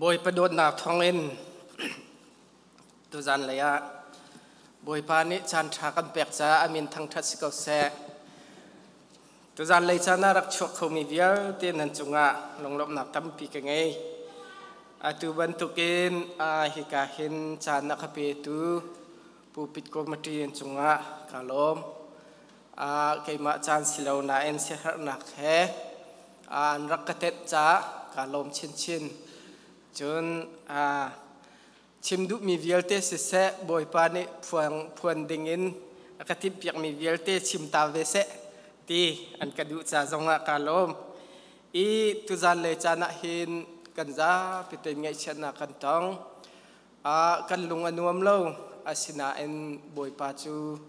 Bawipa dawtnak thawngin tuzan lei ah Bawipa nih caan ṭha kan pek caah a min thangṭhat si ko seh. Tuzan lei caan ah rak chuak khomi vialte nan cungah lunglawmhnak tampi ka ngei. Atu bantukin hika hin caan a ka petu Pulpit Committee an cungah ka lawm. Keimah caan si lo nain siaherhnak he an rak ka tenh caah ka lawm chinchin. Cun chim duhmi vialte siseh, Bawipa nih phuan dingin a ka timhpiakmi vialte chim ta ve seh ti an ka duh ca zongah ka lawm. I tuzan le caan ah hin kan zapi tein ngaihchiatnak kan tong. Kan lung a nuam lo, asinain Bawipa cu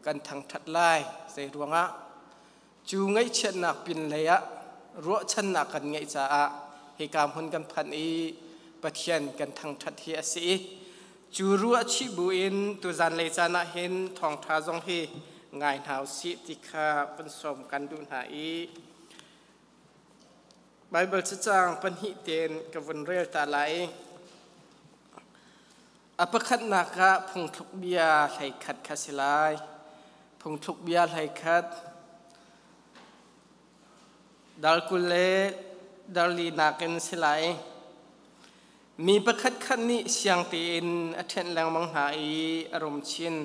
kan thangṭhat lai. Zei ruangah? Cu ngaihchiatnak pinlei ah ruahchannak kan ngeih caah hika hmun kan phanh i Pathian kan thangṭhat hi a si i cu ruahchih buin tuzan lei caan ah hin thawngṭha zong hi ngai hna usih ti kha vun sawm kan duh hna i Baibal cacang pahnih tein ka vun rel ta lai. A pakhatnak ah phungthluk bia 11 kha si lai. Phungthluk bia 11 dal 20 le dal linak in si lai. Mi pakhat khat nih siang tein a ṭhenh lengmang hna i a rum chin.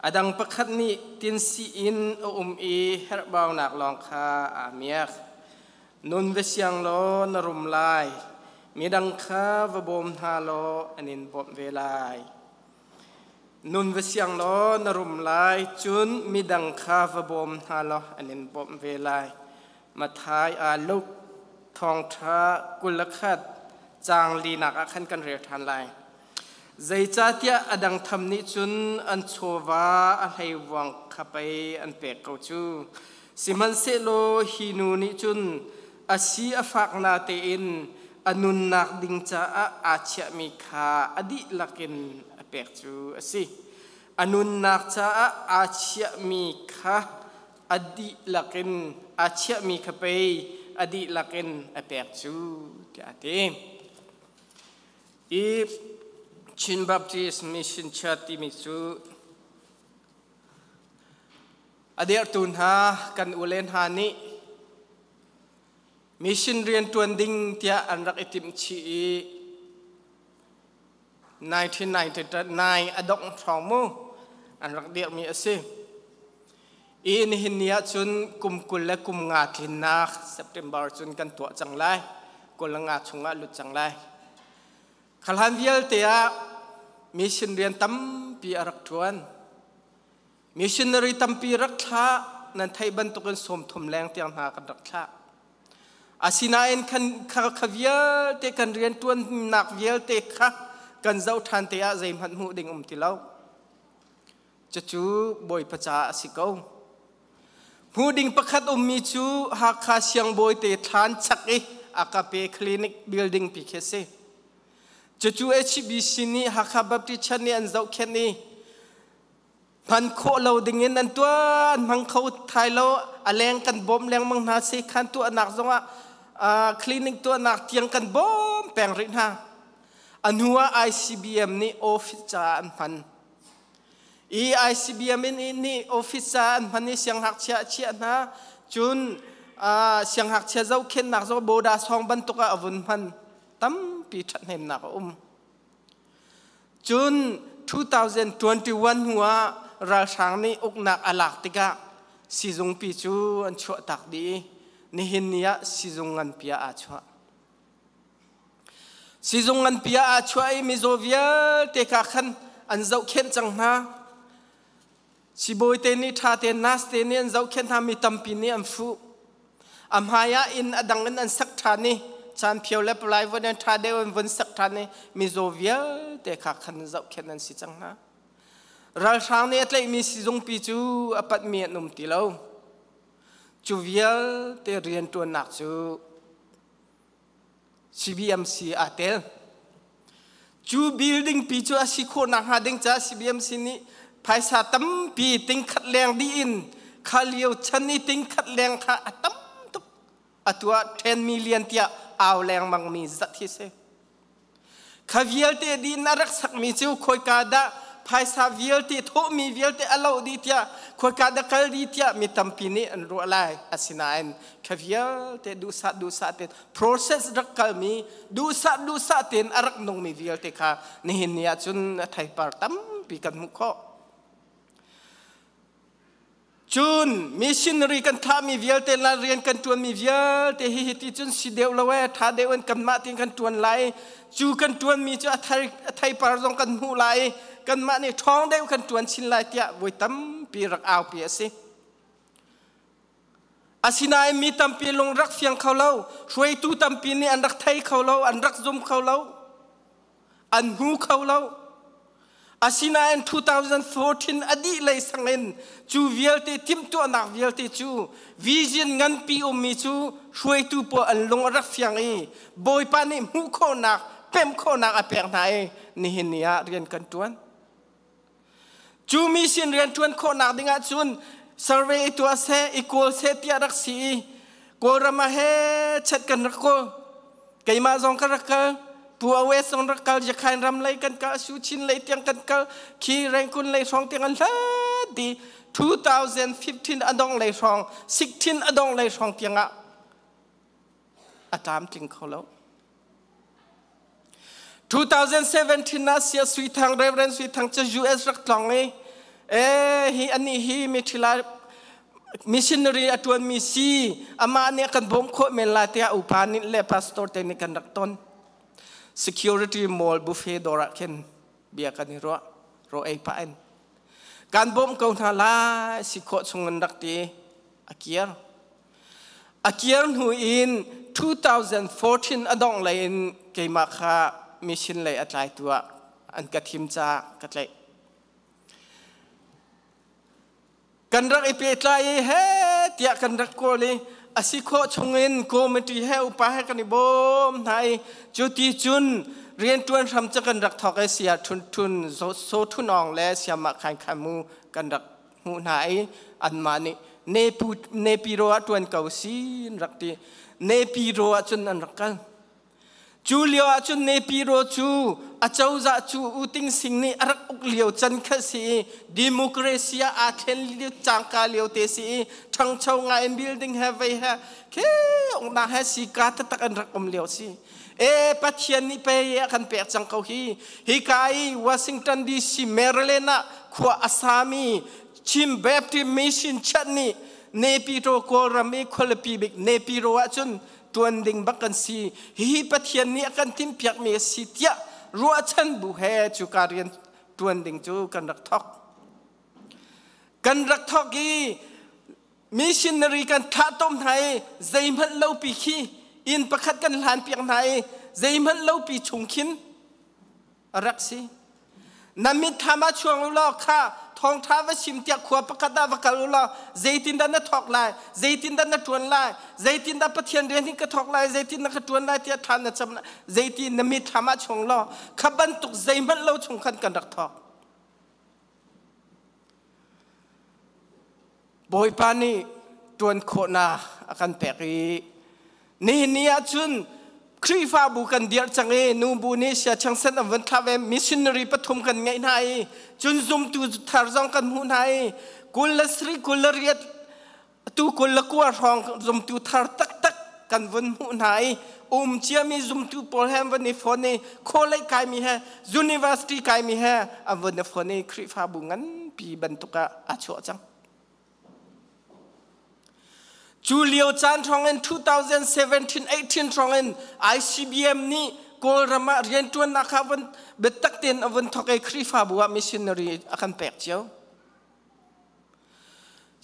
A dang pakhat nih tinsi in a um i herhbaunak lawng kha aa miak. Nun va siang law na rum lai. Midang kha va bawm hna law an in bawmh ve lai. Nun va siang law na rum lai, cun midang kha va bawm hna law an in bawmh ve lai. Matthai aa luk thawngṭha 21 caang linak ah khan kan rel ṭhan lai. Zeicahtiah a dang tham nih cun an chawva a hleivuang kha pei an pek ko cu. Sihmanhsehlaw hi nu nih cun a si a fak na tein a nunnak ding caah aa chiahmi kha a dihlak in a pek cu a si. A nunnak caah aa chiahmi kha a dihlak in aa chiahmi kha pei a dihlak in a pek cu tiah a ti. I Chin Baptist Mission Church timi cu a dirhtu hna kan ule hna nih mission rian ṭuan ding tiah an rak i timh chih i 1999 a dongh hrawng mu an rak dirhmi a si. I nihin ni ahcun kum 25 tlinnak September cun kan tuah cang lai. 25 chungah lut cang lai. Khalhan vialte ah mission rian tampi a rak ṭuan. Missionary tampi rak thlah nan theih bantukin 30 leng tiang hna kan rak thlah. Asinain kan kha vialte kan rianṭuannak vialte kha kan zoh ṭhan te ah zeihmanh hmuh ding um ti lo. Cucu Bawipa caah a si ko. Hmuh ding pakhat ummi cu Hakha Siangbawi te thlan chak i Akape Clinic building pi khi a si. Cucu HBC nih Hakha Baptist Church nih an zohkhenh i hman khawh lo dingin an tuah, an hmang kho thai lo, a leng kan bawm lengmang hna si khan tuahnak zongah clinic tuahnak tiang kan bawm peng rih hna. A hnu ah ICBM nih office caah an hman. I ICBM in nih office caah an hman i sianghngakchia a chiah hna. Cun sianghngakchia zohkhenhnak zong boda sawng bantuk ah a vun hman. Tampi ṭhathnemnak a um. Cun 2021 hnu ah ralhrang nih uknak a lak tikah sizungpi cu an chuahtak dih i nihin ni ah sizung nganpi ah aa chuah. Sizung nganpi ah aa chuah i mizaw vialte kha khan an zohkhenh cang hna. Sibawi te nih ṭha tein nurse te nih an zohkhenh hna, mi tampi nih an fuh. A hmai ah inn a dang in an sak ṭhan i caan phio le palai vun an ṭha deuh in vun sak ṭhan i mizaw vialte kha khan zohkhenh an si cang hna. Ralhrang nih a tlaihmi sizungpi cu a panhmi an um ti lo. Cu vialte rianṭuannak cu CBMC aa tel. Cu building pi cu a si khawh nakhnga ding caah CBMC nih phaisa tampi tingkhat leng dih in kha lio chan i tingkhat leng kha a tam tuk. Atu ah 10 million tiah au lengmang mi zat hi si. Kha vialte dih in a rak sakmi cu khawika dah phaisa vialte thawhmi vialte a loh dih tiah khawika dah kal dih tiah mi tampi nih an ruah lai. Asinain kha vialte duhsah duhsah tein process rak kalmi duhsah duhsah tein a rak nungmi vialte kha nihin ni ah cun a theipar tampi kan hmuh khawh. Cun missionary kan thlahmi vialte la rian kan ṭuanmi vialte hi hiti cun si deuh lo ee, ṭha deuh in kanmah tiin kan ṭuan lai. Cu kan ṭuanmi cu a theipar zong kan hmuh lai i kanmah nih ṭhawng deuh kan ṭuan chin lai tiah voi tampi rak aupi a si. Asinain mi tampi lung rak fiang kho lo, hruaitu tampi nih an rak thei kho lo, an rak zum kho lo. An hmu kho lo. Asinain 2014 a dih lei sang in cu vialte timhtuahnak vialte cu vision nganpi ummi cu hruaitu pawl an lung a rak fiang i Bawipa nih hmuh khawhnak, pemh khawhnak a pek hna i nihin ni ah rian kan ṭuan. Cu mission rian ṭuan khawhnak ding ahcun survey i tuah seh, i kawl seh tiah rak si i Kawlram ah he chet kan rak kawl. Keimah zong ka rak kal, Pu Awe zong rak kal, Yakhain ram lei kan kal, Suchin lei tiang kan kal, khi Rengkun lei hrawng tiang an hlat di 2015 a dong lei hrawng, 16 a dong lei hrawng tiang ah a tlamtling kho lo. 2017 ah Sia Sui Thang Reverend Sui Thang cu US rak tlong i eh hi ani hi mithila missionary a tuanmi si amah nih a kan bawm khawh men lai tiah upa nih le pastor te nih kan rak ton. Security mall buffet dawr ah khin bia kan i ruah ro ei pah in kan bawm ko hna lai si khawh chung in rak ti a kir. A kir hnu in 2014 a dongh lei in keimah kha mission lei a tlaitu ah an ka thim caah ka tlaih. Kan rak i pehtlai i he tiah kan rak kawl i a si khawh chungin committee he upa he kan i bawm hna i cu ti cun rianṭuan hram cu kan rak thawk i sia thun thun so thun awng le siamah khain khan mu kan rak hmuh hna i anmah nih Nepiro ah ṭuan ko si an rak ti. Nepiro ah cun an rak kal. Cu lio ah cun Nepiro cu a cozah cu U Ting Sing nih a rak uk lio can kha si i democracy ah aa thlen lio cangka lio te si i ṭhangcho ngai in building he vei he khe ungnak he si ka taktak an rak um lio si. E Pathian nih pei a kan pek cang ko hi. Hika i Washington DC Maryland ah khua a sami Chin Baptist Mission Church nih Nepiro Kawlram i khualipi bik Nepiro ahcun tuan ding bak kan si. Hihi Pathian nih a kan timhpiakmi a si tiah ruahchan bu he cuka rian tuan ding cu kan rak thok. Kan rak thok i missionary kan thlah tom hna i zeihmanh lopi khi inn pakhat kan hlan piak hna i zeihmanh lopi chung khin a rak si. Na mitthlam ah chuang u law kha thawngṭha va sim tiah khua pakhat ah va kal u law zeitindah na thawk lai, zeitindah na ṭuan lai, zeitindah Pathian rian hi ka thawk lai, zeitindah ka ṭuan lai tiah thla na cam lai, zeitin na mitthlam ah chuang law kha bantuk zeihmanh lo chung khan kan rak thawk. Bawipa nih ṭuan khawhnak a kan pek i nihin ni ah cun Khrihfabu kan dirh cang i nubu nih siachangsen an vun thlah ve missionary pathum kan ngeih hna i cun zumtu thar zong kan hmuh hna i 23 28 atu 29 hrawng zumtu thar taktak kan vun hmuh hna i um ciami zumtu pawl he an vun i fon i college kaimi he university kaimi he an vun i fon i Khrihfabu nganpi bantuk ah aa chuah cang. Cu lio caan hrawng in 2017-18 hrawng in ICBM nih Kawlram ah rianṭuannak kha vun biatak tein a vun thawk i Khrihfabu ah missionary a kan pek cio.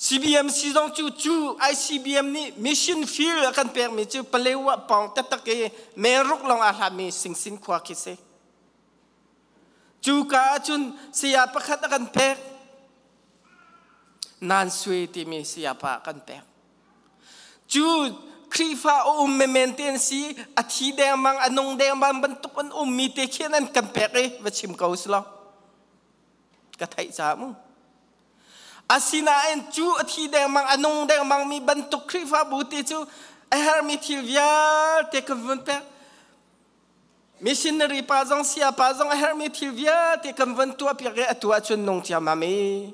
CBMC zong cu cu ICBM nih mission field a kan pekmi cu Palewa pawng taktak i meruk lawng aa hlatmi Singsin khua khi si. Cu ka ahcun saya pakhat a kan pek. Nan Sui timi sayapa a kan pek. Cu Khrihfa a um menmen te an si, a thi dengmang, a nung dengmang bantuk an ummi te khi an kan pek i va chim ko si lo. Ka theih caah mu. Asinain cu a thi dengmang, a nung dengmang mi bantuk Khrihfabu te cu a herhmi thil vialte kan vun pek. Missionary pa zong sia pa zong a herhmi thil vialte kan van tuah piak i atu ahcun nung ciammam i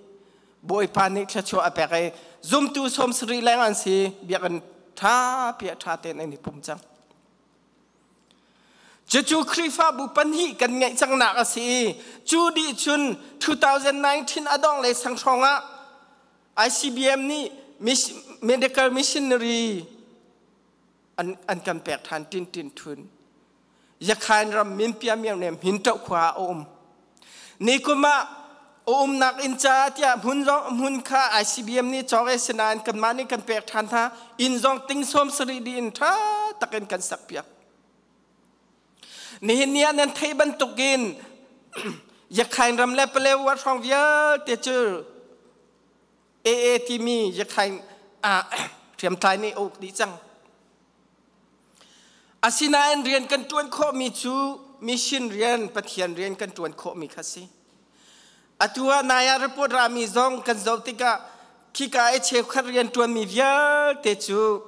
Bawipa nih thluachuah a pek i zumtu 70 leng an si biakinn ṭha piah ṭha tein an i pum cang. Cucu Khrihfabu pahnih kan ngeih cangnak a si i cu dih cun 2019 a dongh le sang hrawng ah ICBM nih medical missionary an kan pek ṭhan tin tin thun. Yakhain ram minpia miau hmin ṭoh khua ah a um. Nikum ah a umnak inn caah tiah hmun zong hmun kha ICBM nih cawk e sinain kanmah nih kan pek ṭhan hna. Inn zong ting 70 dih in ṭha takin kan sak piak. Nihin ni ah nan theih bantukin Yakhain ram le Palewa hrawng vialte cu AA timi Yakhain ah hriamtlai nih a uk dih cang. Asinain rian kan ṭuan khawhmi cu mission rian, Pathian rian kan ṭuan khawhmi kha si. Atu ah nai ah report rami zong kan zoh tikah khika i cheukhat rian ṭuanmi vialte cu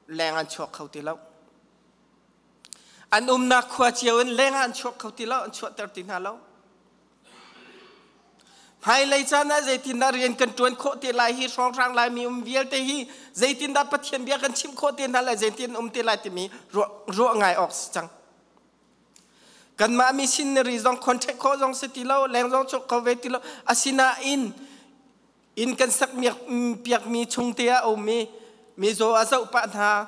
leng an chuak kho ti lo. An umnak khua cio in leng ah an chuak kho ti lo, an chuahter ti hna lo. Hmailei caan ah zeitindah rian kan ṭuan khawh te lai hi hrawnghrang Laimi um vialte hi zeitindah Pathian bia kan chimh khawh te hna lai zeitin um te lai timi ruah ngai awk si cang. Kanmah missionary zong contact khawh zong si ti lo, leng zong chuk kho ve ti lo. Asinain inn kan sak piakmi chung te ah a um i mizaw a zoh pah hna,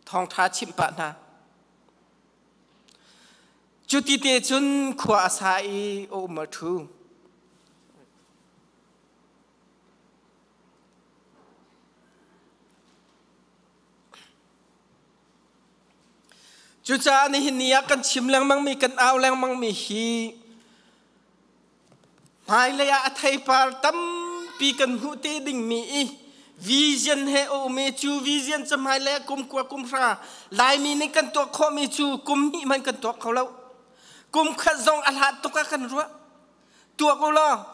thawngṭha chimh pah hna. Cuti te cun khua a sa i a um a ṭhu. Cucaah nihin ni ah kan chim lengmangmi, kan au lengmangmi hi Hmailei ah a theipar tampi kan hmuh te dingmi i vision he a um i cu vision cu hmailei ah kum kua kum hra Laimi nih kan tuah khawhmi cu kum hnih hmanh kan tuah kho lo. Kum khat zong a hlat tuk ah kan ruah. Tuak u law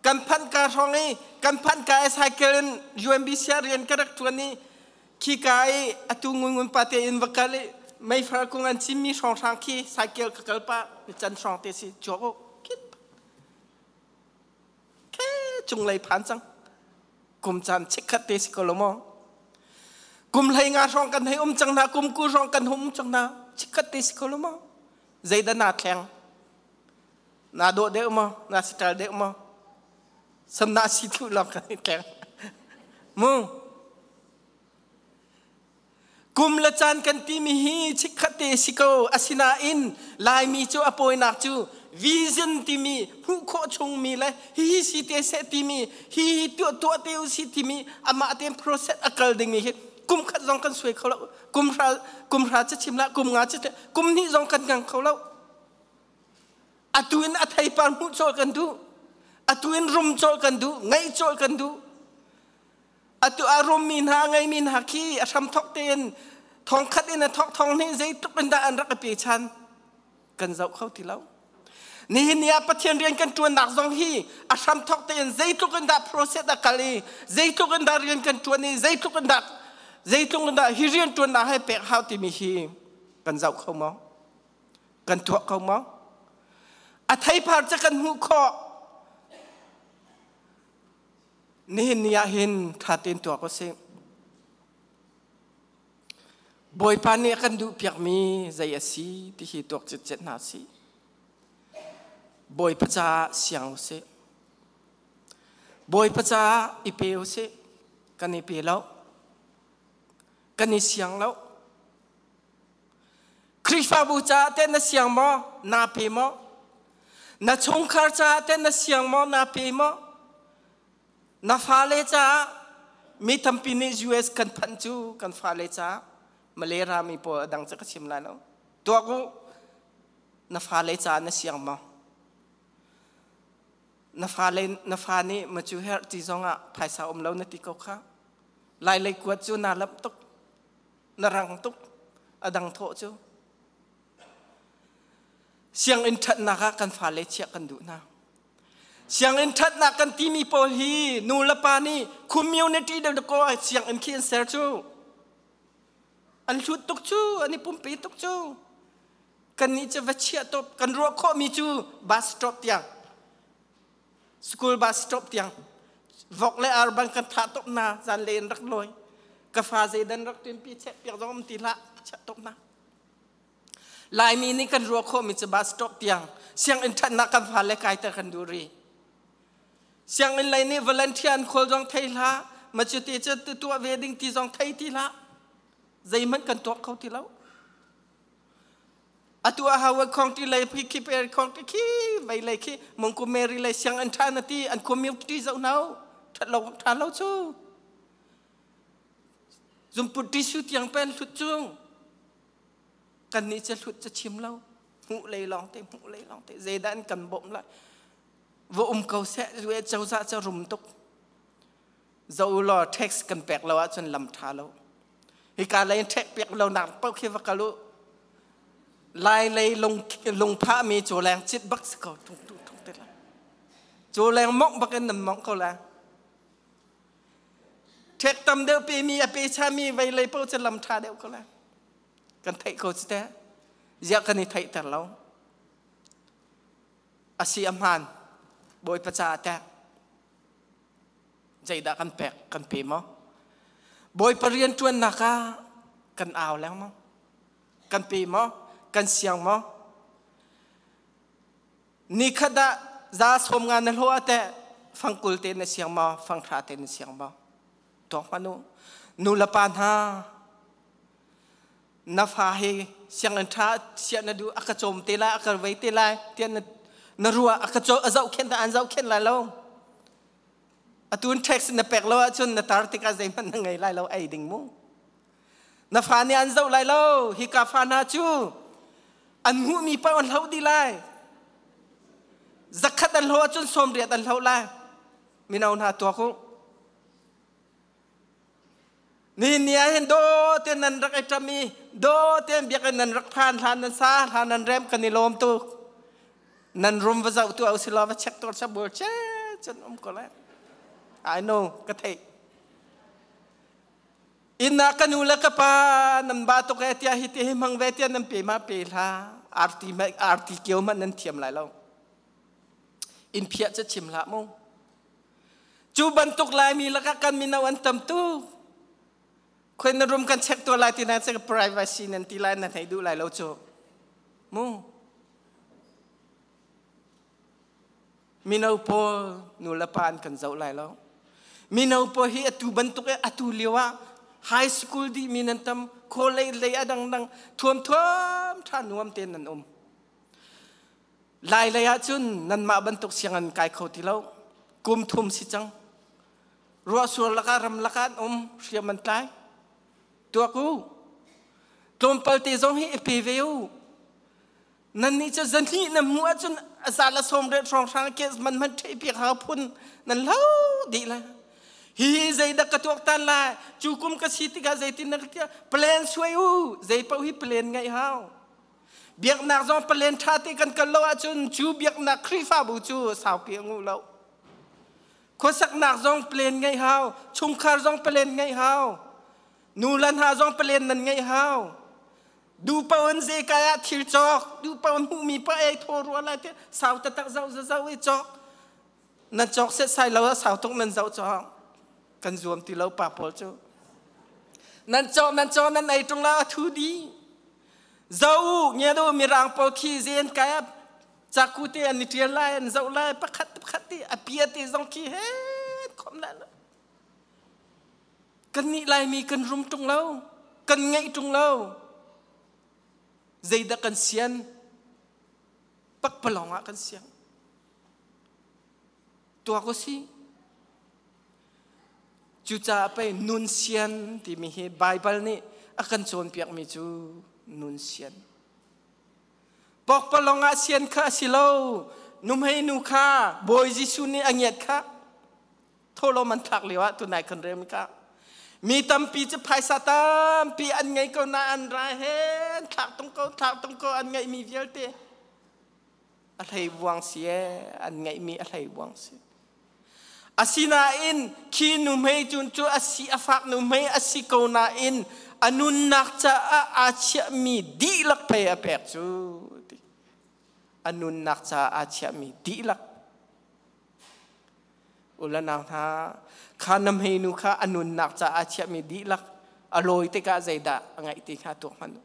kan phanh ka hrawng i kan phanh ka i cycle in UMBC ah rian ka rak ṭuan i khika i atu ngungun pa te in va kal i meifar kung an cimmi hrawnghrang khi cycle ka kal pa can hrawng te si chuak u kit ke cunglei phan cang kum caan chikkhat te si ko lo maw kum hlei nga hrawng kan hei um cang hna kum ku hrawng kan hum cang hna chikkhat te si ko lo maw zeidah naa thleng naa dawh deuh maw naa sital deuh maw samna si thu lawng kan i tleng mu kum le caan kan timi hi chikkhat te si ko asinain laimi cu a pawinak cu vision timi hmuh khawh chungmi le hihi si te seh timi hihi tuah tuah te u si timi amah tein process a kal dingmi hi kum khat zong kan suai kho lo kum hra kum hra ca chim la kum nga ca kum hnih zong kan ngang kho lo Atu in a theipar hmuh cawlh kan duh. Atu in rum cawlh kan duh, ngeih cawlh kan duh. Atu a rummi hna, a ngeimi hna khi a hramthok tein thongkhat in a thok thong hnih zeitluk in dah an rak i pe chan kan zoh kho ti lo. Nihin ni ah Pathian rian kan ṭuannak zong hi a hramthok tein zeitluk in dah process a kal i zeitluk in dah rian kan ṭuan i zeitluk in dah zeitluk in dah hi rian ṭuannak he pek hau timi hi kan zoh kho maw? Kan tuah ko maw? A theipar cu kan hmuh khawh. Nihin ni ah hin ṭha tein tuak u sih. Bawipa nih a kan duhpiakmi zei a si ti hi tuak citcet hna sih. Bawipa caah siang u sih. Bawipa caah i pe u sih. Kan i pe lo. Kan i siang lo. Khrihfabu caah teh na siang maw? Naa pe maw? Na chungkhar caah teh na siang maw? Naa pe maw? Na fale caah mi tampi nih US kan phanh cu kan fale caah Malay rami pawl a dang cu ka chim lai lo. Tuak u, na fale caah na siang maw? Na fale na fa nih macu herh ti zongah phaisa um lo na ti ko kha. Lai lei kuat cu naa lamh tuk. Na rang tuk a dang thawh cu sianginn ṭhatnak ah kan fale chiah kan duh hna sianginn ṭhatnak kan timi pawl hi nu le pa nih community deuh ko sianginn khi an ser cu an hlut tuk cu an i pumpi tuk cu. Kan nih cu va chiah top kan ruah khawhmi cu bus stop tiang, school bus stop tiang vok le ar bang kan thah top na zan le in rak lawi. Ka fa zeidan rak ṭinpi chek piak zong um ti hlah, chiah top na. Laimi nih kan ruah khawhmi cu bus stop tiang sianginn ṭhatnak kan fale kaiter kan duh rih. Sianginn lei nih volunteer an khawl zong thei hlah, ma cu ti cu tuah ve ding ti zong thei ti hlah. Zeihmanh kan tuak kho ti lo. Atu a Howard County lei khi khi per county khi vei lei khi Montgomery lei sianginn ṭha na ti an community zoh hna u. Ṭhat lo ṭha lo cu. Zumput tissue tiang pen hlut cu. Kannih cu hlut cu chim lo. Hmuh lei lawng te, hmuh lei lawng te. Zeidah an kan bawmh lai? Va um ko seh, US cozah cu rum tuk. Zo law tax kan pek lo ahcun lam ṭha lo. Hika lei in tax pek lo nak paoh khi va kal u. Lai lei lung lungphah mi cawleng cit bak si ko tung tung tung te lai. Cawleng mongh bak in nan mongh ko lai. Ṭhek tam deuh pe mi a pe chami vei lei paoh cu lam ṭha deuh ko lai. Kan theih ko cu teh. Ziah kan i theihter lo. A si a hmaan. Bawipa caah teh. Zeidah kan pek kan pe maw? Bawipa rian ṭuannak ah kan au lengmang. Kan pe maw? Kan siang maw? Nikhat ah za sawm nga na hlawh ah teh fangkul te na siang maw fanghra te na siang maw? Tuak hmanh u. Nu le pa hna na fa hi sianginn ṭha siah na duh a ka cawm te lai a ka vei te lai tiah na na ruah a ka a zohkhenh an zohkhenh lai lo. Atu in tax na pek lo ahcun na tar tikah zeihmanh na ngei lai lo ei ding mu. Na fa nih an zoh lai lo. Hika fa hna cu an hmuhmi paoh an hloh dih lai. Zakhat an hloh ahcun 80 an hloh lai. Mino hna tuak u. Nihin ni ah hin do ten nan rak i ṭam i do ten biakinn nan rak phan hlan nan sa hlan nan rem kan i lawm tuk. Nan rum va zoh tu au si law va check tur sabul che cun um ko lai. I know ka theih. Inn ah ka nu le ka pa nan ba tuk e tiah hi ti hi hmang ve tiah nan pe ma pe hla arti ma arti kio hmanh nan thiam lai lo. Inn phiah cu chim hlah mu. Cu bantuk Laimi lakah kan mino an tam tuk. Khoi na room kan check tuah lai ti na check privacy nan ti lai nan hei duh lai lo cu. Mu. Mino pawl nu le pa an kan zoh lai lo. Mino pawl hi atu bantuk i atu lio ah high school dih mi nan tam, college lei a dangdang thuam thuam tha nuam tein nan um. Lai lei ah cun nanmah bantuk sianginn kai kho ti lo. Kum thum si cang. Ruahsur lakah ram lakah an um, hriam an tlai. Tuak u. Tlawmpal te zong hi i pe ve u. Nannih cu zahnih na hmuh ahcun a za le 80 hrawnghrang ke man hmanh ṭhehpiak hau phun nan lo dih lai. Hihi zeidah ka tuaktan lai? Cu kum ka si tikah zeitin na ka tiah plan suai u. Zei paoh hi plan ngeih hau. Biaknak zong plan ṭha te kan kal lo ahcun cu biaknak Khrihfabu cu saupi a nguh lo. Khuasaknak zong plan ngeih hau. Chungkhar zong plan ngeih hau. Nu le hna zong plan nan ngeih hau. Du paon ze kai ah thil cawk, du paon hmuhmi pa ei thaw rua lai te sau tatak zau zau i cawk. Nan cawk set sai lo ah sau tuk nan zoh cawk. Kan zuam ti lo pa pawl cu. Nan cawk nan cawk nan ei tung la a thu di. Zo nge do mirang pawl khi zen kai ah caku te an i ṭial lai an zoh lai pakhat pakhat te a pia te zong khi he khom lai lo. Kannih Laimi kan rum ṭung lo, kan ngeih ṭung lo. Zeidah kan sian? Pakpalawng ah kan siang. Tuak u si. Cucaah pei nun sian timi hi Baibal nih a kan cawnpiakmi cu nun sian. Pokpalawng ah sian kha a si lo. Nuhmei nu kha Bawi Jesuh nih a ngiat kha. Thawhlawm an thlak lio ah tunai kan rel ka mi tampi cu phaisa tampi an ngei ko na an ra he an thlak tung ko thlak tung ko an ngeih mi vialte a hlei buang si e an ngeih mi a hlei buang si. Asinain khi nu hmei cun cu a si a fak nu hmei a si ko nain A nunnak caah aa chiahmi dihlak pei a pek cu ti. A nunnak caah aa chiahmi dihlak. Ulanau hna, kha na hmeinu kha a nunnak caah aa chiahmi dihlak a lawi tikah zeidah a ngaih ti hnga tuak hmanh.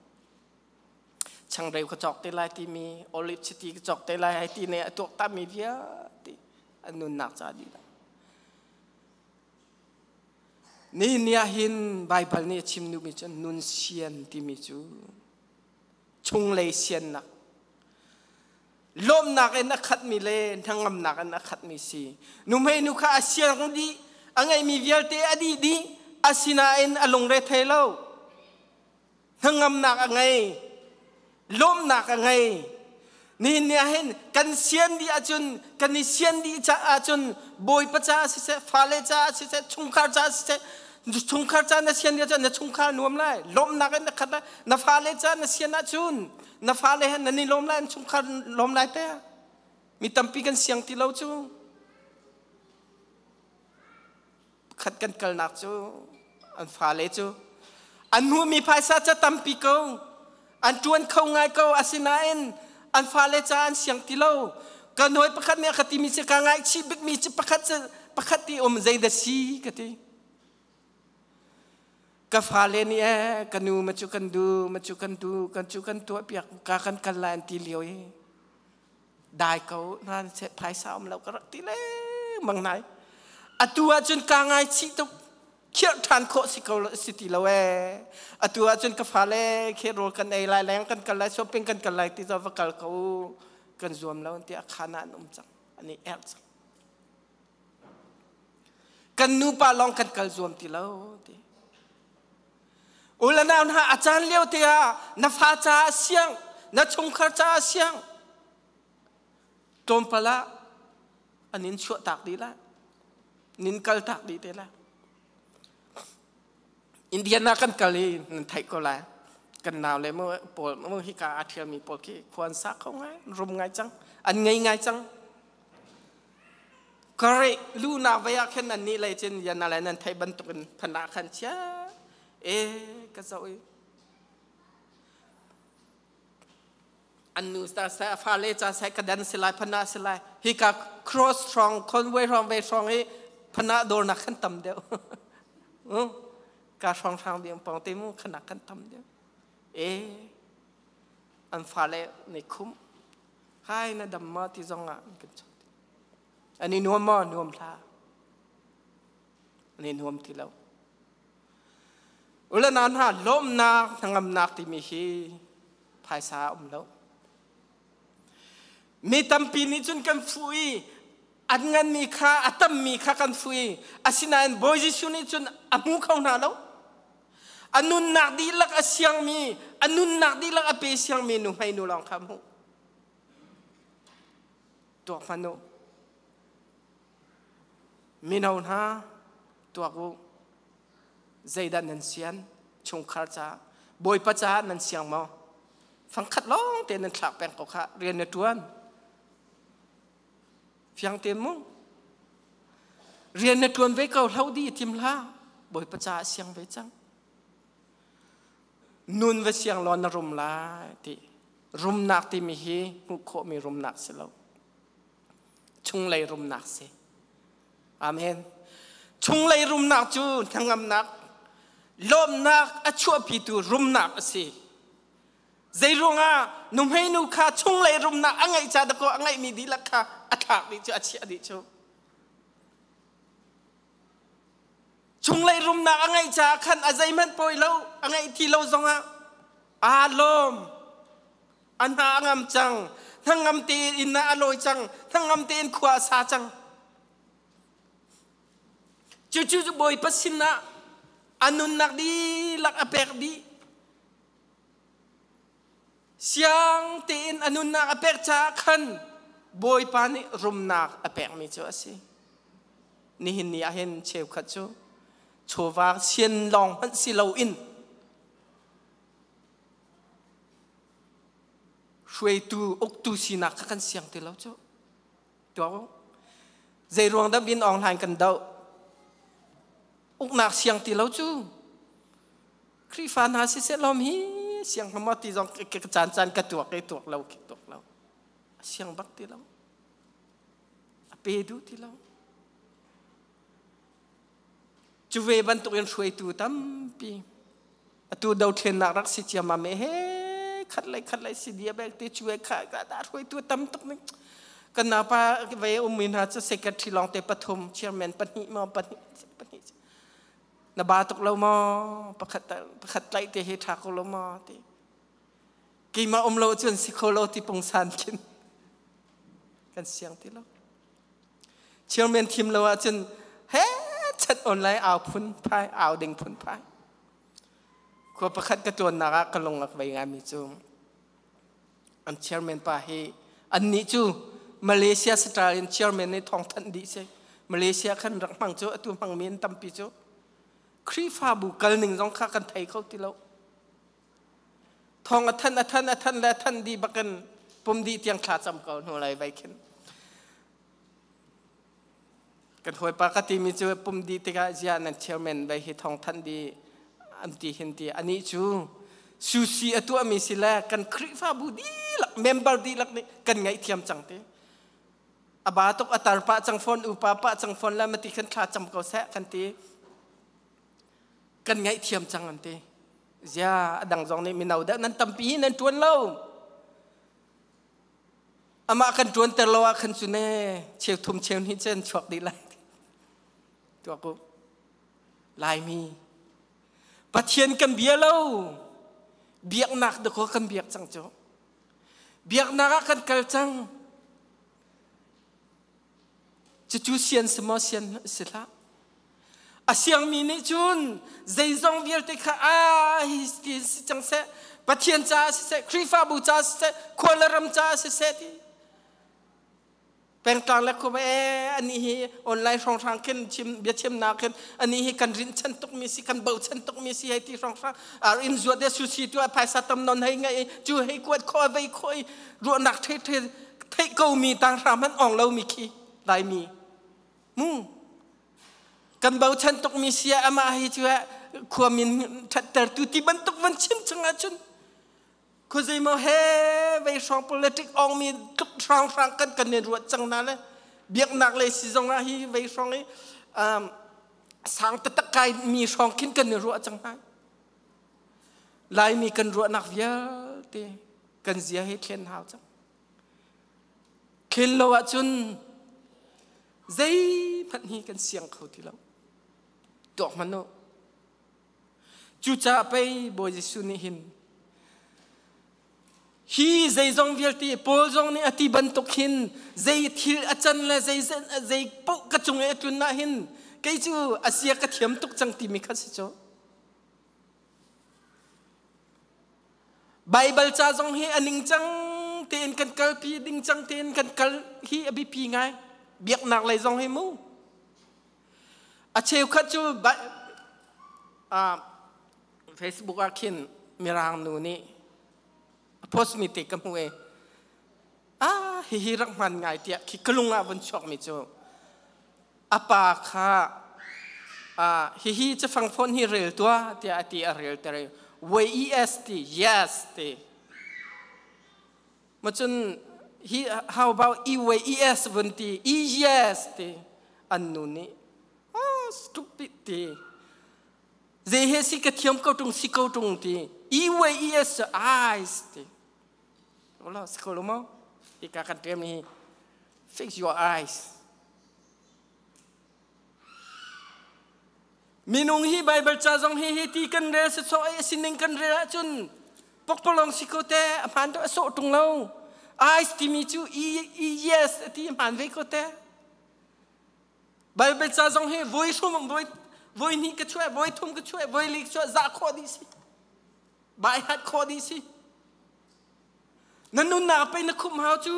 Changreu ka cawk te lai timi, olive chiti ka cawk te lai hai ti ne a tuak tami vialte a nunnak ca dihlak. Nihin ni ah hin Baibal nih a chim duhmi cu nun sian timi cu chunglei siannak lawmhnak in a khatmi le hnangamnak in a khatmi si. Nuhmei nu kha a siang dih, a ngeihmi vialte a dih dih, asinain a lungre thei lo. Hnangamnak a ngei, lawmhnak a ngei. Nihin ni ah hin kan sian dih ahcun, kan i sian dih caah cun Bawipa caah siseh, fale caah siseh, chungkhar caah siseh, chungkhar caah na sian dih ahcun na chungkhar nuam lai, lawmhnak in na khat lai. Na fale caah na sian ahcun na fale he nan i lawm lai, an chungkhar lawm lai te. Mi tampi kan siang ti lo cu. Khat kan kalnak cu an fale cu an hmuhmi phaisa ca tampi ko an ṭuan kho ngai ko asinain an fale ca an siang ti lo ka nawi pakhat nih a ka timi cu ka ngaihchih bikmi cu pakhat cu pakhat ti um zeidah si ka ti ka fale nih ee ka nu ma cu kan du ma cu kan du kan cu kan tuah piak ka kan kal lai an ti lio i Dai ko na phaisa um lo ka rak ti lengmang nai. Atu ahcun ka ngaichih tuk. Khirh ṭhan khawh si ko si ti lo ee. Atu ahcun ka fale khi rawl kan ei lai leng kan kal lai shopping kan kal lai ti zo va kal ko kan zuam lo tiah khan ah an um cang. An i erh cang. Kan nupa lawng kan kal zuam ti lo ti. Ula nau hna a caan lio te ah na fa caah siang, na chungkhar caah siang. Tlawmpal ah an in chuah tak dih lai. Nin kal tak dih te lai. Indiana kan kal i nan theih ko lai. Kan nau le mu pawl mu hika aa ṭhialmi pawl khi khua an sa kho ngai, rum ngai cang, an ngei ngai cang. Kareh luhnak vei ah khin annih lei cun yana le nan theih bantukin phanah khan chia e ka zoh i an nu ta sai a fale ca sai ka dan si lai phana si lai hika cross strong conway hrong ve hrong i phana dawr nak khan tam deuh ka hrong hrang ding pong te mu khana khan tam deuh e an fale nih khum Hai na dam maw ti zong ah an kan chawnh. An i nuam maw? Nuam hlah. An i nuam ti lo. Ule na hna lawmnak hnangamnak timi hi phaisa um lo. Mi tampi nih cun kan fuh i an nganmi kha a tammi kha kan fuh i asinain Bawi Jesuh nih cun a hmu kho hna lo. A nunnak dihlak a siangmi, a nunnak dihlak a pe siangmi nuhmei nu lawng kha hmuh. Tuak hmanh u. Mino hna, tuak u. Zeidah nan sian? Chungkhar caah. Bawipa caah nan siang maw? Fangkhat lawng te nan thlak peng ko kha rian na ṭuan. Fiang te mu. Rian na ṭuan ve ko hlo di i tim hlah. Bawipa caah siang ve cang. Nun va siang law na rum lai ti. Rumnak timi hi hmuh khawhmi rumnak si lo. Chunglei rumnak si. Amen. Chunglei rumnak cu hnangamnak, lawmnak a chuahpitu rumnak a si. Zeiruangah nuhmei nu kha chunglei rumnak a ngeih ca dakaw a ngeihmi dihlak kha a thlak dih cu a chiah dih cu. Chunglei rumnak a ngeih caah khan a zeihmanh pawi lo a ngeih ti lo zongah aa lawm. A hna a ngam cang. Hnangam tein inn ah a lawi cang. Hnangam tein khua a sa cang. Cucu Bawipa sinah a nunnak dihlak a pek dih. Siang tein a nunnak a pek caah khan Bawipa nih rumnak a pekmi cu a si. Nihin ni ah hin cheukhat cu chawva sian lawng hmanh si loin hruaitu uktu sinak kha kan siang ti lo cu. Tuak u. Zei ruang dah bin online kan doh? Uknak siang ti lo cu. Khrihfa hna siseh lawm hi siang hnga ti zong ka caan caan ka tuak i tuak lo khi tuak lo. A siang bak ti lo. A pe duh ti lo. Cu ve bantuk in hruaitu tampi atu dothlennak rak si ciammam he khat lei khat lei si dia bek te cu kha ka da hruaitu tam tuk ning kan napa ve ummi hna cu secretary lawng te pathum chairman pahnih maw pahnih pahnih na ba tuk lo maw pakhat pakhat tlaih te hi tha ko lo maw ti keimah um lo cun si kho lo ti pungsan khin kan siang ti lo Chairman thim lo ahcun he chat online au phun phai au ding phun phai. Khua pakhat ka tuannak ah ka lung ak vei ngaimi cu an chairman pa hi an nih cu Malaysia style in chairman nih thawng thanh dih si. Malaysia khan rak hmang cu atu hmangmi an tampi cu Khrihfabu kal ning zong kha kan thei kho ti lo. Thawng a thanh a thanh a thanh le a thanh dih bakin pum dih tiang thla cam ko hnu lai vai khin. Kan hawipa ka timi cu pum dih tikah ziah nan chairman vai hi thawng thanh dih an ti hin ti anih cu susi a tuahmi si le kan Khrihfabu dihlak member dihlak nih kan ngaihthiam cang ti. A ba tuk a tar pah cang fawn upa pah cang fawn le mati khan thla cam ko seh kan ti. Kan ngaihthiam cang an ti. Zia a dang zong nih mino dah nan tampi hi nan ṭuan lo. Amah kan ṭuanter lo ah khan cu ne cheu thum cheu hnih cen chuak dih lai. Tuak u. Laimi Pathian kan bia lo. Biaknak dakaw kan biak cang cu. Biaknak ah kan kal cang. Cucu sian si maw sian si hlah. A siangmi nih cun zeizong vialte kha a hi ti si cang seh, Pathian caah siseh, Khrihfabu caah siseh, khua le ram caah siseh ti pengtlang le khua e ani hi online hrawnghrang khin chim biachimnak khin ani hi kan rinh chan tuk mi si kan bochan tuk mi si hei ti hrawnghrang ar in zuat de sushi tu phaisa tam non hei ngai cu hei kuat kho vei kho ruahnak the the theih ko mi tang hram an ong lo mi khi laimi mu kan bochan tuk mi sia amah hi cu khua min thatter tu ti bantuk van chim chung ahcun khuazei maw he vei hrawng politic ong mi tluk hrang hrang kan kan in ruat cang na le biaknak le si zong ah hi vei hrawng i sang taktak kai mi hrawng khin kan i ruah cang hna Laimi kan ruahnak vialte kan zia hi thlen hau cang. Thlen lo ahcun zeihmanh hi kan siang kho ti lo. Tuak hmanh u. Cucaah pei Bawi Jesuh nih hin hi zeizong vialte Paul zong nih a ti bantuk hin zei thil a can le zei zei paoh ka cung i a tlun ah hin kei cu a sia ka thiam tuk cang timi kha si cu. Baibal ca zong hi a ningcang tein kan kalpi, dingcang tein kan kal hi a biapi ngai. Biaknak lei zong hi mu. A cheukhat cu Facebook ah khin Mirang nu nih a post mi te ka hmu i ah hihi rak hman ngai tiah khi ka lung ah vun chuak mi cu a pa kha hihi cafang phone hi rel tuah tiah a ti a rel ter i Y-E-S ti yes ti macun hi how about E Y E S vun ti E yes ti an nu nih oh stupid ti zei he si ka thiam ko tung si ko tung ti E Y E S eyes ti Ola si ko lo mo ika kan tem hi fix your eyes Minung hi Bible ca zong hi hi ti kan rel si so ai sining kan rel ahcun pokpalong si ko te a hmaan to a sawh tung lo. Eyes timi cu e, e yes ti hmaan ve ko te. Bible ca zong hi voi hrum voi voi hnih ka chuah voi thum ka chuah voi li ka chuah za khawh dih si. Bai hat khawh dih si. Na nunnak pei na khumh hau cu.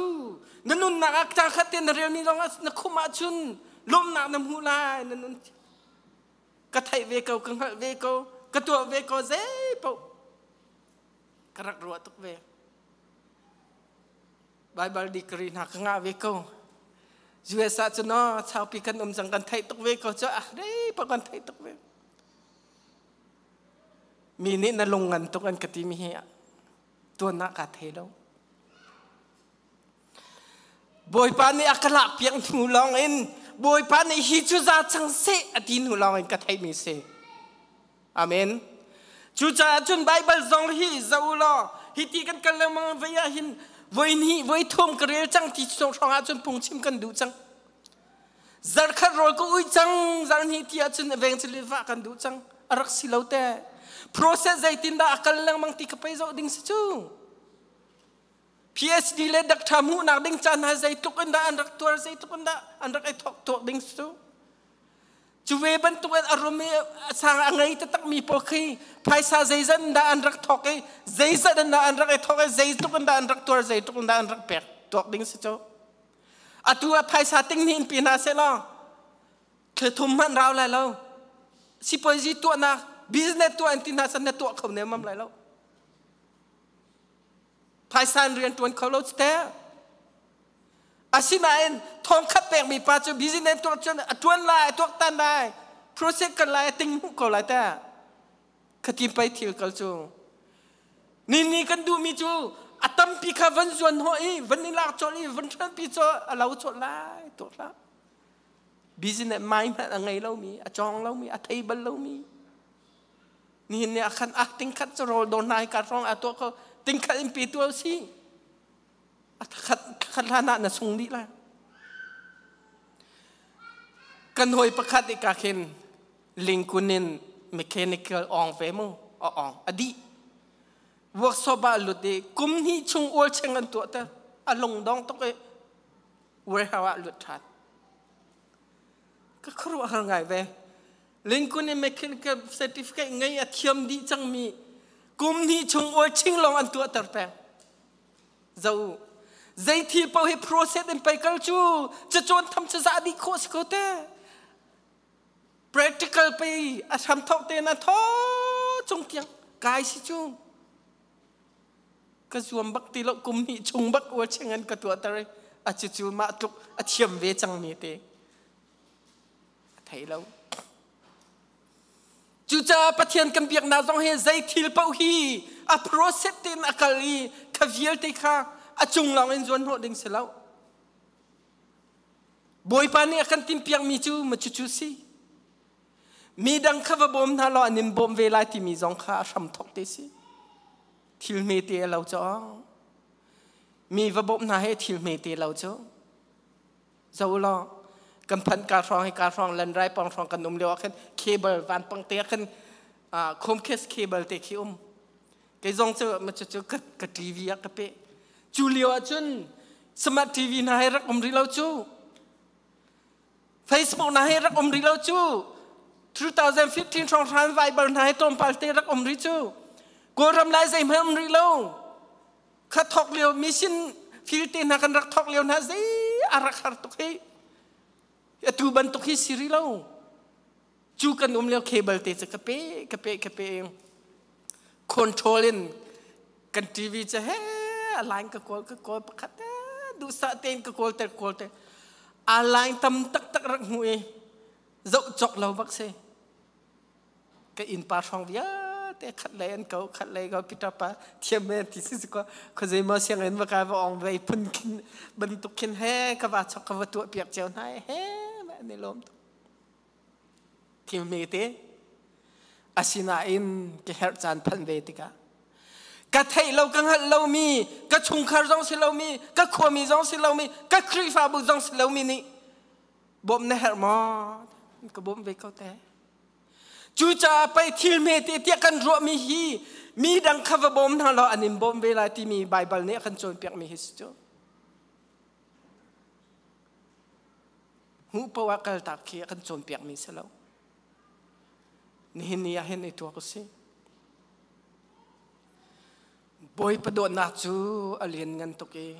Na nunnak ah cang khat te na relmi zong na khumh ahcun lawmhnak na hmuh lai na nun ka theih ve ko ka hngalh ve ko ka tuah ve ko zei paoh ka rak ruah tuk ve Bible degree hna ka ngah ve ko US ah cun no chaupi kan um cang kan theih tuk ve ko cu ah rei paoh kan theih tuk ve. Mi nih na lung ngan tuk an ka timi hi tuan ah kaa thei lo. Bawipa nih a ka lak piak hnu lawng in Bawipa nih hi cu za cang seh a ti hnu lawng in ka theihmi si. Amen. Cucaah cun Baibal zong hi zoh u law hi ti kan kal lengmang vei ah hin voi hnih voi thum ka rel cang ti chung hrawng ah cun phungchim kan duh cang. Zarkhat rawl ka ui cang zarh hnih ti ahcun evangelist vah kan duh cang. A rak si lo te. Process zeitindah a kal lengmang ti ka pei zoh ding si cu. PhD le doctor hmuhnak ding caan hna zeitluk in dah an rak tuar zeitluk in dah an rak i thawk tuak ding si cu. Cu ve bantuk in a rum i a sang a ngei taktakmi pawl khi phaisa zeizat in dah an rak thawk i zeizat in dah an rak i thawk i zeitluk in dah an rak tuar zeitluk in dah an rak pek tuak ding si cu. Atu ah phaisa ting hnih in pe hna seh law thla thum hmanh rau lai lo. Sipuazi tuahnak business tuah in ti hna san na tuah kho nemam lai lo. Phaisa in rian ṭuan kho lo cu teh. Asinain thongkhat pekmi pa cu business tuah cun a ṭuan lai, a tuaktan lai, process kan lai, a ting hmuh ko lai teh. Khatim pei thil kal cu. Ni ni kan duhmi cu a tampi kha van zuan hnawh i van i lak colh i van ṭhanpi cu a lo colh lai tuah hlah. Business mai hmanh a ngei lomi, a cawng lomi, a thei bal lomi. Nihin ni ah khan ah tingkhat cu rawl dawr hna hi ka hrawng ah tuah ko tingkhat in pe tu si. A khat khat hlan ah na sung dih lai. Kan hawi pakhat i ka khin Lincoln in mechanical ong ve mu a ong a dih. Workshop ah lut i kum hnih chung ual cheng an tuah ter a lung dong tuk i warehouse ah lut ṭhan. Ka khuaruahhar ngai ve. Lincoln in mechanical certificate ngei a thiam dih cangmi kum hnih chung oil ching lawng an tuahter peng. Zo zei thil paoh hi process in pei kal cu cacawn tham cu za dih khawh si ko te. Practical pei a hram thawk te na thaw cung tiang kai si cu. Ka zuam bak ti lo kum hnih chung bak oil ching an ka tuahter i a cu cu mah tluk a thiam ve cangmi te. A thei lo. Cucaah Pathian kan biaknak zong hi zei thil paoh hi a process tein a kal i kha vialte kha a cung lawng in zuan hnawh ding si lo. Bawipa nih a kan timhpiakmi cu ma cucu si. Mi dang kha va bawm hna law an in bawm ve lai timi zong kha a hram thawk te si. Thil hmete a lo cu. Mi va bawmh hna he thil hmete lo cu. Zo law kan phanh ka hrawng hi ka hrawng lan rai pong hrawng kan um lio ah khan cable van pang te ah khan Comcast cable te khi um kei zong cu ma cu cu ka TV ah ka pe cu lio ah cun smart TV hna he rak um rih lo cu Facebook hna he rak um rih lo cu 2015 hrawng hran Viber hna he tlawmpal te rak um rih cu Kawlram lai zeihmanh um rih lo Kha thok lio mission field te hna kan rak thok lio hna zei a rak har tuk hi. Atu bantuk hi si rih lo. Cu kan um lio cable te cu ka pe ka pe ka pe control in kan TV cu he a line ka kawl ka kawl pakhat duhsah tein ka kawl ter kawl ter a line tam taktak rak hmu i zoh cawk lo bak si. Ka innpa hrawng vialte khat lei an ko khat lei ko Peter pa thiam me ti si ko khuazei maw sianginn va kai va ong vei phun khin bantuk khin he ka va chok ka va tuah piak cio hna he ma ni lawm tuk thil me te asinain ka herh caan phanh ve tikah ka theih lo ka hngalh lomi ka chungkhar zong si lomi ka khuami zong si lomi ka Khrihfabu zong si lomi nih bawmh na herh maw ka bawmh ve ko te Cucaah pei thil hmete tiah kan ruahmi hi mi dang kha va bawm hna law an in bawm ve lai timi Baibal nih a kan cawnpiakmi hi si cu. Hmuh poah kaltak khi a kan cawnpiakmi si lo. Nihin ni ah hin i tuak u sih. Bawipa dawtnak cu a lianngan tuk i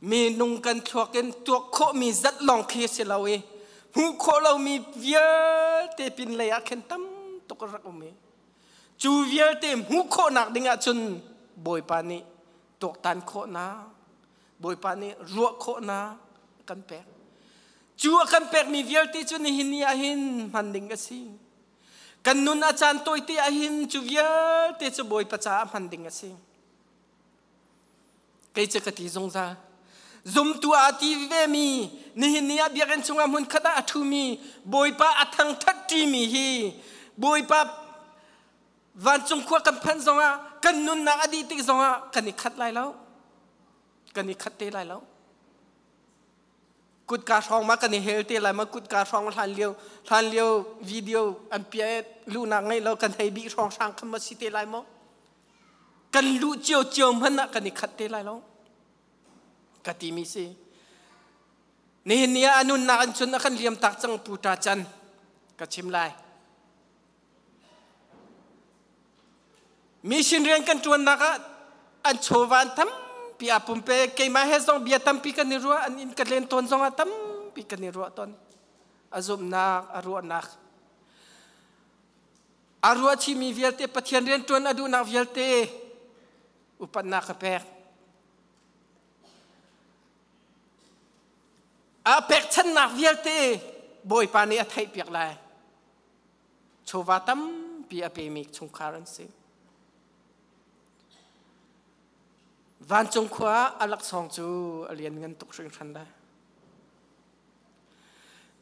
Minung kan thluak in tuak khawhmi zat lawng khi a si lo i hmuh khawh lomi vialte pinlei ah khin tam tuk a rak um i cu vialte hmuh khawhnak ding ahcun Bawipa nih tuaktan khawhnak, Bawipa nih ruah khawhnak a kan pek. Cu a kan pekmi vialte cu nihin ni ah hin hman ding a si. Kan nun a caan tawite ahhin cu vialte cu Bawipa caah hman ding a si. Kei cu ka ti zungzal. Zumtu aa ti vemi, nihin ni ah biakinn chungah hmun khat ah a ṭhumi, Bawipa a thangṭhat ṭimi hi Bawipa vancung khua kan phanh zongah kan nunnak a dih tik zongah kan i khat lai lo. Kan i khat te lai lo. Kutka hrawng ma kan i hel te lai ma kutka hrawng hlan lio hlan lio video an pia luhnak ngei lo kan hei bih hrawng hrang khan ma si te lai maw? Kan luh cio cio hmanh ah kan i khat te lai lo ka timi si. Nihin ni ah a nunnak in cun a kan liam tak cang Pu Ta Chan ka chim lai. Mission rian kan ṭuannak ah an chawva an tampi aa pumpe. Keimah he zong bia tampi kan i ruah, an inn ka len tawn zong ah tampi kan i ruah tawn. A zumhnak, a ruahnak. A ruah chihmi vialte, Pathian rian ṭuan a duhnak vialte upatnak ka pek. A pekchannak vialte Bawipa nih a theihpiak lai. Chawva tampi a pemi chungkhar an si. Vancung khua a laksawng cu a lianngan tuk hringhran lai.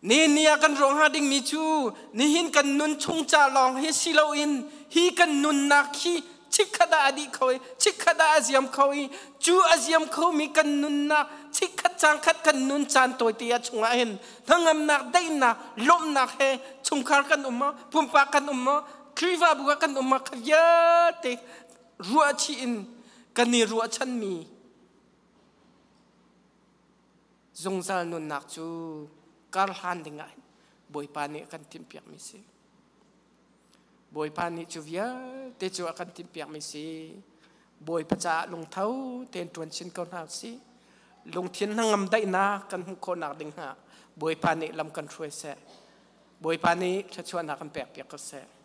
Ni ni ah kan ruah hnga dingmi cu nihin kan nun chung ca lawng hi si loin hi kan nunnak hi chikkhat ah a dih kho i chikkhat ah a ziam kho i cu a ziam khomi kan nunnak chikkhat cangkhat kan nun caan tawite ah chungah hin hnangamnak daihnak lawmhnak he chungkhar kan um maw pumpak kan um maw Khrihfabu ah kan um maw kha vialte ruahchih in kan i ruahchanmi zungzal nunnak cu karhlan dingah Bawipa nih a kan timhpiakmi si. Bawipa nih cu vialte cu a kan timhpiakmi si. Bawipa caah lungtho tein ṭuan chin ko hna usih. Lungthin hnangam daihnak kan hmuh khawhnak ding hna Bawipa nih lam kan hruai seh. Bawipa nih thluachuahnak kan pekpiak ko seh.